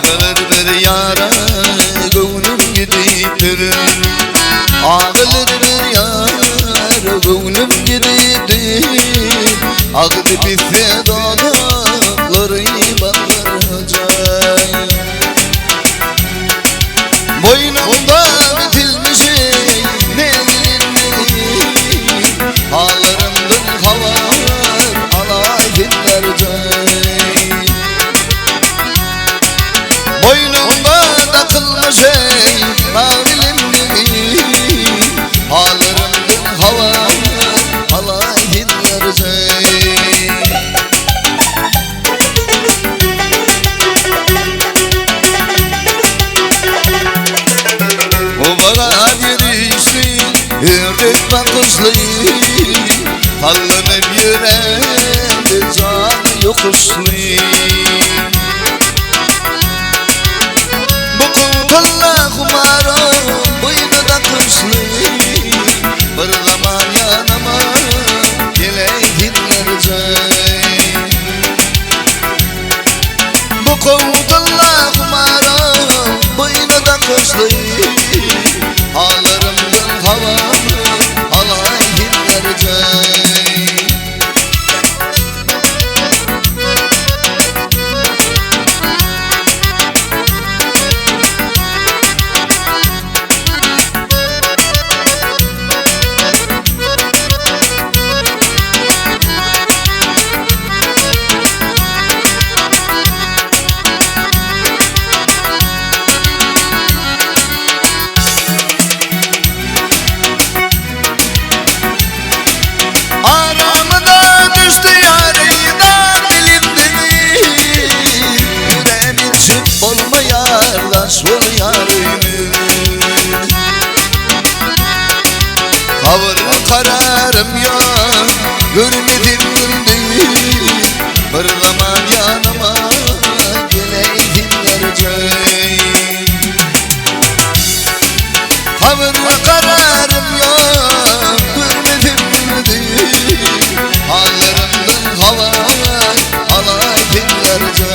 Agylyr bir ýara göwnüm gidipdir. Agylyr bir ýara göwnüm gidipdir. Agzy pisse dodaklary ballarjay. Boýnumda bitilmiş ne bilinmeli. Hallarymdan habar alaýynlarjay. Boýnumda dakylmyş ey mawilimli. Hallarymdan habar alaýynlarjay. Obalar ýörişli, ördek bakyşly, Sallanyp ýörende jan ýokuşly. Bu tylla humara boýna dakyşly, Bir zaman ýanyma geleýinlerjay. Bu tylla humara boýna dakyşly, Hallarymdan habar alaýynlarjay. Aramda düştü yarıyda bilindi. Yüreğim içip olmayarlar şol yarını. Tavır kararım yok, görmedim gündüz. Bir zaman yanıma geleydinlerce. Tavır kararım yok, görmedim gündüz. Hallarımdan havar alaydınlarca.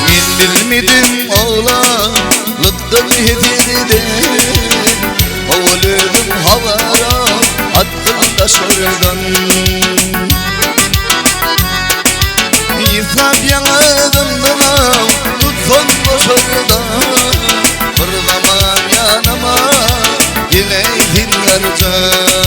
Men bilmedim oğlanlıktan hedirden. Owal özüm habara atgyn daşardan. Ysgap ýaňagymdan tutsan boşardan. Bir zaman ýanyma geleýsinlerje.